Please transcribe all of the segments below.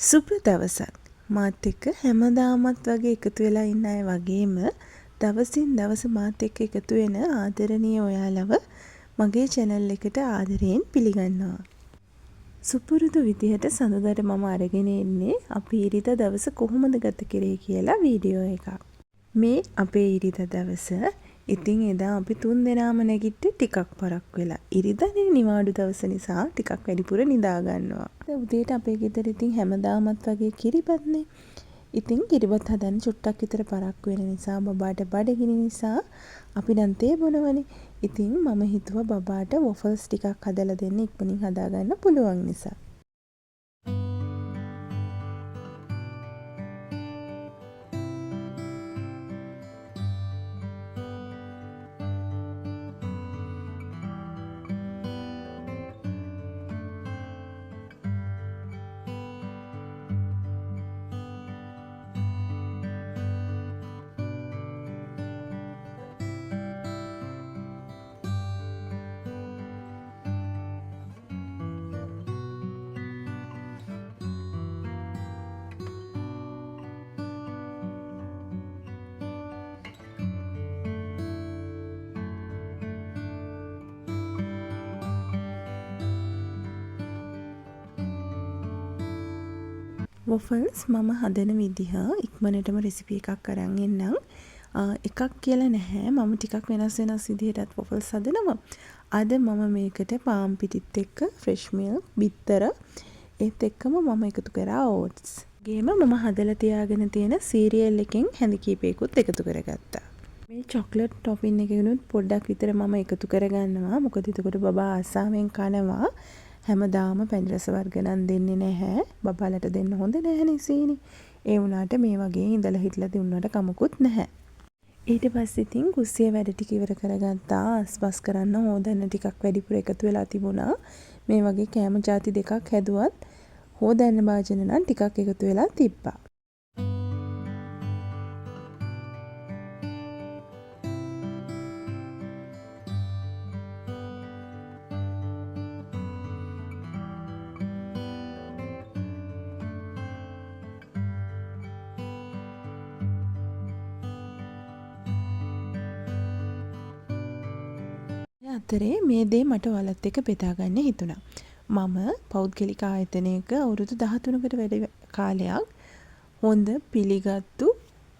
සුබ දවසක්. මාත් එක්ක හැමදාමත් වගේ එකතු වෙලා ඉන්න අය වගේම දවසින් දවස මාත් එක්ක එකතු වෙන ආදරණීය ඔයාලව මගේ චැනල් එකට ආදරයෙන් පිළිගන්නවා. සුපුරුදු විදිහට සඳුදාට මම අරගෙන එන්නේ අපි ඉරිදා දවස කොහොමද ගත කරේ කියලා වීඩියෝ එකක්. මේ අපේ ඉරිදා දවස. ඉතින් එදා අපි තුන් දෙනාම නැගිට්ටේ ටිකක් පරක් වෙලා. ඉරිදානේ නිවාඩු දවස නිසා ටිකක් වැඩිපුර නිදා ගන්නවා. උදේට අපේ ගෙදර ඉතින් හැමදාමත් වගේ කිරිබත්නේ. ඉතින් කිරිබත් හදන්න චුට්ටක් විතර පරක්කු වෙන නිසා බබාට බඩගිනි නිසා අපි නම් තේ බොනවනේ. ඉතින් මම හිතුවා බබාට වොෆල්ස් ටිකක් හදලා දෙන්න ඉක්මනින් හදාගන්න පුළුවන් නිසා. වොෆල්ස් මම හදන විදිහ ඉක්මනටම රෙසිපි එකක් අරන් එන්නම්. එකක් කියලා නැහැ. මම ටිකක් වෙනස් වෙනස් විදිහටත් වොෆල්ස් හදනවා. අද මම මේකට පාන් පිටිත් එක්ක ෆ්‍රෙෂ් මිල්ක්, බිත්තර ඒත් එක්කම මම එකතු කරා ඕට්ස්. ගේම මම හදලා තියාගෙන තියෙන සීරියල් එකෙන් හැඳි කීපයකුත් එකතු කරගත්තා. මේ චොක්ලට් ටොපින් එකකිනුත් පොඩ්ඩක් විතර මම එකතු කරගන්නවා. මොකද එතකොට බබා ආසාවෙන් කනවා. හැමදාම පැණි රස වර්ග නම් දෙන්නේ නැහැ. බබාලට දෙන්න හොඳ නැහැනේ සීනි. ඒ වුණාට මේ වගේ ඉඳලා හිටලා දුන්නාට කමකුත් නැහැ. ඊට පස්සේ ඉතින් කුස්සිය වැඩ ටික ඉවර කරගත්තා. අස්පස් කරන්න හෝදන්න ටිකක් වැඩිපුර එකතු වෙලා තිබුණා. මේ වගේ කෑම ජාති දෙකක් හැදුවත් හෝදන්න භාජන නම් ටිකක් එකතු වෙලා තිබ්බා. අතරේ මේ දේ මට ඔයාලත් එක්ක බෙදා ගන්න හිතුණා. මම පෞද්ගලික ආයතනයක අවුරුදු 13කට වැඩි කාලයක් හොඳ පිළිගත්තු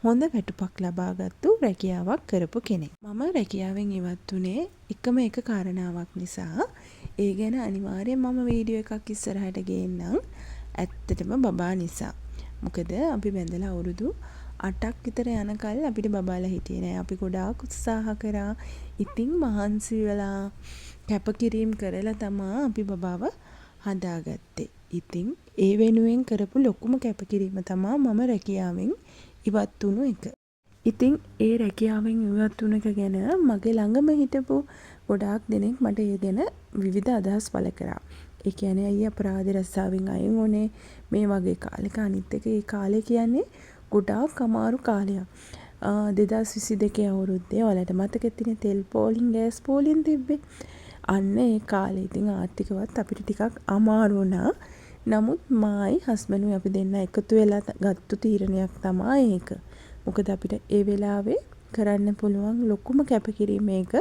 හොඳ වැටුපක් ලබාගත්තු රැකියාවක් කරපු කෙනෙක්. මම රැකියාවෙන් ඉවත් වුණේ එකම එක කාරණාවක් නිසා. ඒ ගැන අනිවාර්යෙන් මම වීඩියෝ එකක් ඉස්සරහට ගේන්නම්. ඇත්තටම බබා නිසා. මොකද අපි බැඳලා අවුරුදු 8ක් විතර යනකල් අපිට බබාලා හිටියේ නෑ. අපි ගොඩාක් උත්සාහ කරා. ඉතින් මහන්සි වෙලා කැපකිරීම් කරලා තමා අපි බබාව හදාගත්තේ. ඉතින් ඒ වෙනුවෙන් කරපු ලොකුම කැපකිරීම තමා මම රැකියාවෙන් ඉවත් වුණු එක. ඉතින් ඒ රැකියාවෙන් ඉවත් වුණ එක ගැන මගේ ළඟම හිටපු ගොඩාක් දෙනෙක් මට ඒ ගැන විවිධ අදහස් පළ කරා. ඒ කියන්නේ ඇයි අපරාධ රස්සාවෙන් අයින් වුණේ මේ වගේ කාලෙක. අනිත් එක ඒ කාලේ කියන්නේ ගොඩාක් අමාරු කාලයක්. 2022 අවුරුද්දේ ඔයාලට මතක ඇතිනේ තෙල් පෝලිං ගෑස් පෝලිං තිබ්බේ. අන්න ඒ කාලේ ඉතින් ආර්ථිකවත් අපිට ටිකක් අමාරු වුණා. නමුත් මායි හස්බන්ඩුයි අපි දෙන්න එකතු වෙලා ගත්තු තීරණයක් තමා ඒක. මොකද අපිට ඒ වෙලාවේ කරන්න පුළුවන් ලොකුම කැපකිරීම ඒක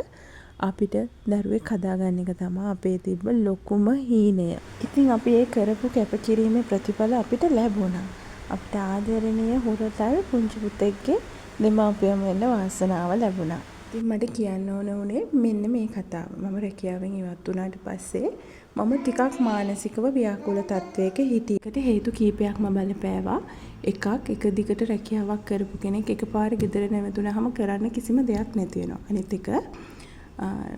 අපිට දරුවෙක් හදාගන්න එක තමා අපේ තිබ්බ ලොකුම හීනය. ඉතින් අපි ඒ කරපු කැපකිරීමේ ප්‍රතිඵල අපිට ලැබුණා. අපිට ආදරණීය හුරතල් පුංචි පුතෙක්ගේ දෙමාපියන් වෙන්න වාසනාව ලැබුණා. ඉතින් මට කියන්න ඕන වුණේ මෙන්න මේ කතාව. මම රැකියාවෙන් ඉවත් වුණාට පස්සේ මම ටිකක් මානසිකව ව්‍යාකූල තත්ත්වයක හිටියේ. ඒකට හේතු කීපයක්ම බලපෑවා. එකක් එක දිගට රැකියාවක් කරපු කෙනෙක් එකපාර ගෙදර නැවතුනහම කරන්න කිසිම දෙයක් නැති වෙනවා. අනිත් එක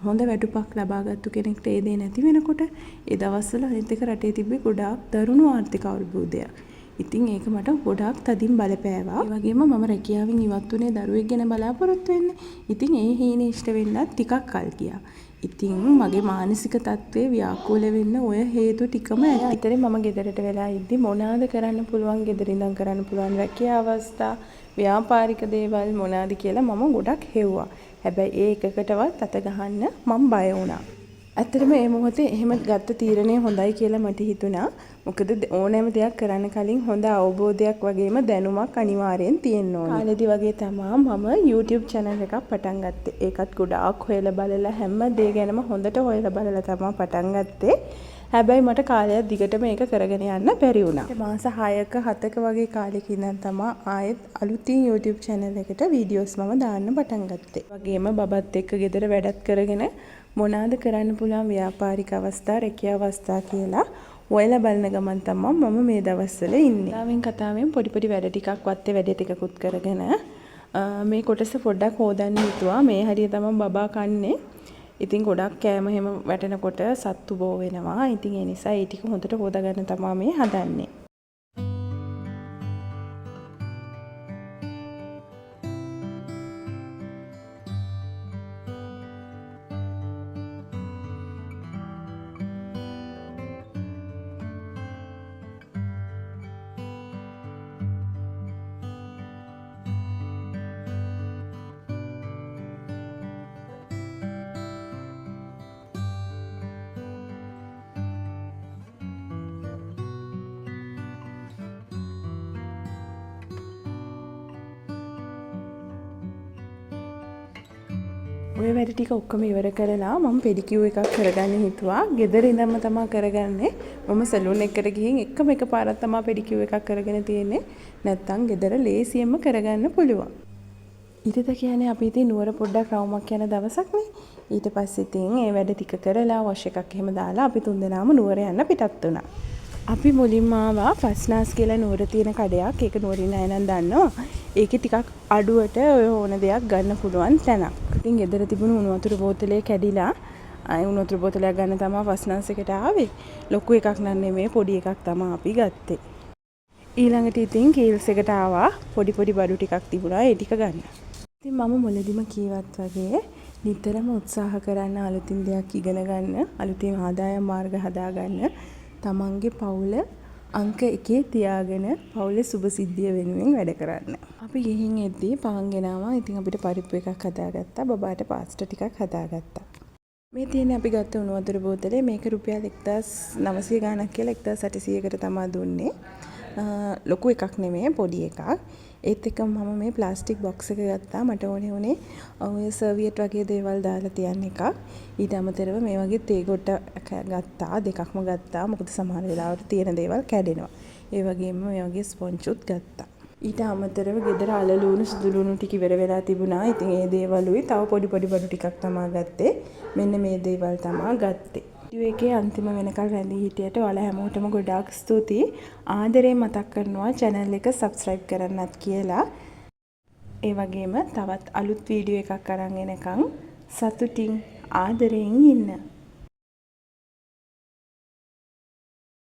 හොඳ වැටුපක් ලබාගත්තු කෙනෙක්ට ඒ දේ නැති වෙනකොට ඒ දවස්වල අනිත් එක රටේ තිබ්බේ ගොඩාක් දරුණු ආර්ථික අර්බුදයක්. ඉතින් ඒක මට ගොඩාක් තදින් බලපෑවා. ඒ වගේම මම රැකියාවෙන් ඉවත් වුණේ දරුවෙක් ගැන බලාපොරොත්තු වෙන්නේ. ඉතින් ඒ හීන ඉෂ්ට වෙන්නත් ටිකක් කල් ගියා. ඉතින් මගේ මානසික තත්ත්වය ව්‍යාකූල වෙන්න ඔය හේතු ටිකම ඇති. අතරේ මම ගෙදරට වෙලා ඉද්දි මොනවාද කරන්න පුළුවන්, ගෙදර ඉඳන් කරන්න පුළුවන් රැකියා අවස්ථා, ව්‍යාපාරික දේවල් මොනවාද කියලා මම ගොඩක් හෙව්වා. හැබැයි ඒ එකකටවත් අත ගහන්න මං බය වුණා. ඇත්තටම ඒ මොහොතේ එහෙම ගත්ත තීරණය හොඳයි කියලා මට හිතුණා. මොකද ඕනෑම දෙයක් කරන්න කලින් හොඳ අවබෝධයක් වගේම දැනුමක් අනිවාර්යෙන් තියෙන්න ඕනේ. කාලෙදි වගේ තමා මම YouTube channel එකක් පටන් ගත්තේ. ඒකත් ගොඩාක් හොයලා බලලා හැම දේ ගැනම හොඳට හොයලා බලලා තමා පටන් ගත්තේ. හැබැයි මට කාලයක් දිගටම ඒක කරගෙන යන්න බැරි වුණා. මාස 6ක 7ක වගේ කාලෙක ඉඳන් තමා ආයෙත් අලුතින් YouTube channel එකට වීඩියෝස් මම දාන්න පටන් ගත්තේ. වගේම බබත් එක්ක ගෙදර වැඩත් කරගෙන මොනාද කරන්න පුළුවන් ව්‍යාපාරික අවස්ථා, රැකියා අවස්ථා කියලා හොයලා බලන ගමන් තමා මම මේ දවස්වල ඉන්නේ. කතාවෙන් කතාවෙන් පොඩි පොඩි වැඩ ටිකක් වත්තේ වැඩ ටිකකුත් කරගෙන මේ කොටස පොඩ්ඩක් හෝදන්න හිතුවා. මේ හරිය තමා බබා කන්නේ. ඉතින් ගොඩක් කෑම එහෙම වැටෙනකොට සත්තු බෝ වෙනවා. ඉතින් ඒ නිසා ඒ ටික හොඳට හොදාගන්න තමා මේ හදන්නේ. ඔය වැඩ ටික ඔක්කොම ඉවර කරලා මම පෙඩිකියුර් එකක් කරගන්න හිතුවා. ගෙදර ඉඳන්ම තමා කරගන්නේ. මම සලූන් එකට ගිහින් එකම එක පාරක් තමා පෙඩිකියුර් එකක් කරගෙන තියෙන්නේ. නැත්තම් ගෙදර ලේසියෙන්ම කරගන්න පුළුවන්. ඉරිදා කියන්නේ අපි ඉතින් නුවර පොඩ්ඩක් රවුමක් යන දවසක්නේ. ඊට පස්සේ ඉතින් ඒ වැඩ ටික කරලා වොෂ් එකක් එහෙම දාලා අපි තුන්දෙනාම නුවර යන්න පිටත් වුණා. අපි මුලින්ම ආවා ෆස්නාස් කියලා නුවර තියෙන කඩයක්. ඒක නුවරින් අය නම් දන්නවා. ඒකේ ටිකක් අඩුවට ඔය ඕන දෙයක් ගන්න පුළුවන් තැනක්. ඉතින් ගෙදර තිබුණු උණු වතුර බෝතලේ කැඩිලා ආයේ උණු වතුර බෝතලයක් ගන්න තමා ෆස්නාස් එකට ආවේ. ලොකු එකක් නම් නෙමෙයි, පොඩි එකක් තමා අපි ගත්තේ. ඊළඟට ඉතින් කීල්ස් එකට ආවා. පොඩි පොඩි බඩු ටිකක් තිබුණා. ඒ ටික ගන්න. ඉතින් මම මුලදිම කීවත් වගේ නිතරම උත්සාහ කරන්න අලුතින් දෙයක් ඉගෙන ගන්න, අලුතින් ආදායම් මාර්ග හදාගන්න, තමන්ගේ පවුල අංක එකේ තියාගෙන පවුලේ සුබ සිද්ධිය වෙනුවෙන් වැඩ කරන්න. අපි ගිහින් එද්දී පාන් ගෙනාවා. ඉතින් අපිට පරිප්පු එකක් හදාගත්තා. බබාට පාස්ටා ටිකක් හදාගත්තා. මේ තියෙන්නේ අපි ගත්ත උණු වතුර බෝතලේ. මේක රුපියල් 1900 ගාණක් කියලා 1800කට තමා දුන්නේ. ලොකු එකක් නෙමෙයි, පොඩි එකක්. ඒත් එක්කම මම මේ ප්ලාස්ටික් බොක්ස් එක ගත්තා. මට ඕනේ වුණේ ඔය සර්වියට් වගේ දේවල් දාලා තියන්න එකක්. ඊට අමතරව මේ වගේ තේ ගොට්ට ගත්තා, දෙකක්ම ගත්තා. මොකද සමහර වෙලාවට තියෙන දේවල් කැඩෙනවා. ඒ වගේම මේ වගේ ස්පොන්ජුත් ගත්තා. ඊට අමතරව ගෙදර අල ලුණු සුදු ලුණු ටික ඉවර වෙලා තිබුණා. ඉතින් ඒ දේවලුයි තව පොඩි පොඩි බඩු ටිකක් තමා ගත්තේ. මෙන්න මේ දේවල් තමා ගත්තේ. වීඩියෝ එකේ අන්තිම වෙනකල් රැඳී හිටියට ඔයාලා හැමෝටම ගොඩාක් ස්තුතියි. ආදරයෙන් මතක් කරනවා channel එක subscribe කරන්නත් කියලා. ඒ වගේම තවත් අලුත් වීඩියෝ එකක් අරන් එනකන් සතුටින් ආදරයෙන් ඉන්න.